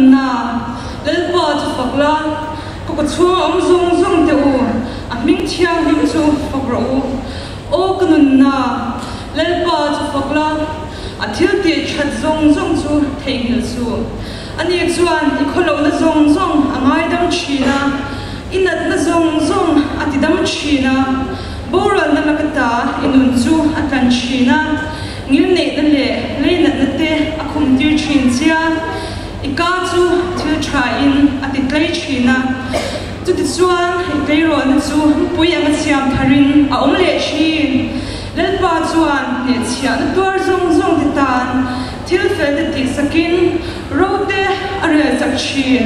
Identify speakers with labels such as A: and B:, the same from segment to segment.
A: nunna, Lalpa chu fak la, ka kawchhunga awm zawng zawng te u, a hming thianghlim chu fak rawh u. Aw ka nunna, Lalpa chu fak la, a thil tih that zawng zawng chu theihnghilh suh. Ani chuan i khawlohna zawng zawng a ngaidam thin a, i natna zawng zawng a tidam thin a, boralna laka ta i nun chu a tlan thin a, ngilneihna leh leinatna te a khumtir thin che a, i ka chu thil tha in a ti tlei thin a, chutichuan i tleirawhna chu mupui anga siam tharin a awm leh thin. Lalpa chuan hnehchhiahna tuar zawng zawng te tan Thil fel te tih sakin ro te a rel chak thin.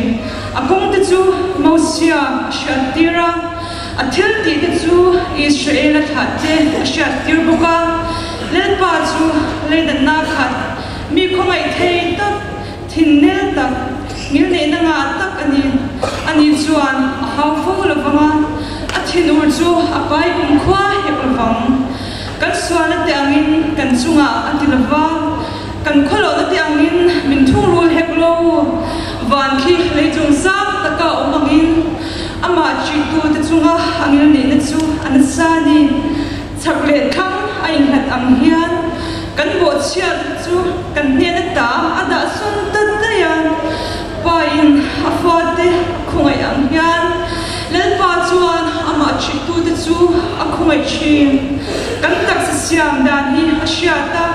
A: A kawng te chu Mosia a hriat tir a, a thil tih te chu Israela thlah te a hriat tir bawk a. Lalpa chu leidanna khat, mi khawngaih thei tak, thin nel tak, ngilneihna ngah tak a ni. Ani chuan a hau fo lovang a, a thinur chu a pai kumkhua hek lovang. Kan sualna te angin kan chungah a ti lova, kan khawlohna te angin min thungrul hek lo. Van khi lei chung sang taka awm angin amah ṭihtute chunga a ngilneihna chu a nasa a ni. Chak leh thlang a innghat ang hian kan bawhchhiat chu kan hnen ata a dah sawn ta daih a. Pain a fate a khawngaih ang hian Lalpa chuan amah ṭhihtute chu a khawngaih ṭhin. Kan taksa siam dan hi a hriat a,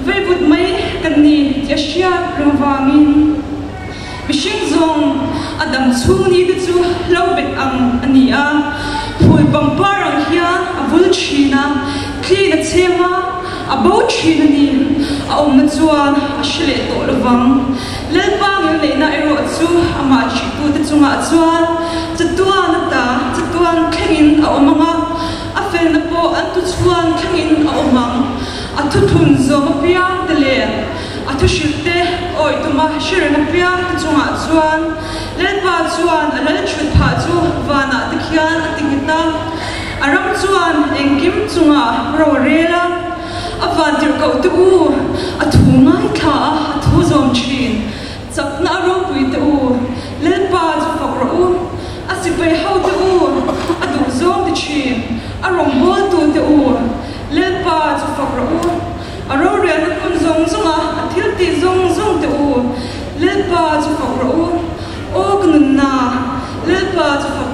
A: veivut mai kan ni tih a hriat reng avangin mihring zawng a dam chhung ni te chu hlo bet ang a ni a, phul pangpar ang hian a vul ṭhin a, thlin a chhem a, a bo ṭhin a ni. A awmna chuan a hre leh tawh lovang. Lalpa ngilneihna erawh chu amah ṭihtute chungah chuan chatuan ata chatuan thlengin a awm ang a, a felna pawh an tuchhuan thlengin a awm ang. A thuthun zawm apiangte leh a thuhrilhte awih tuma hre reng apiangte chungah chuan Lalpa chuan a lal ṭhut phah chu vanah te khian a ti nghet a, a ram chuan engkim chungah ro a rel a. A vantirhkoh te u, a thu ngaithla a, a thu zawm thin. Chakna a ropui te u, Lalpa chu fak rawh u. A sipai ho te u, a duh zawng ti thin. A rawngbawltu te u, Lalpa chu fak rawh u. A rorelna hmun zawng zawng a, a thil tih zawng zawng te u, Lalpa chu fak rawh u. Aw ka nunna, Lalpa chu fak.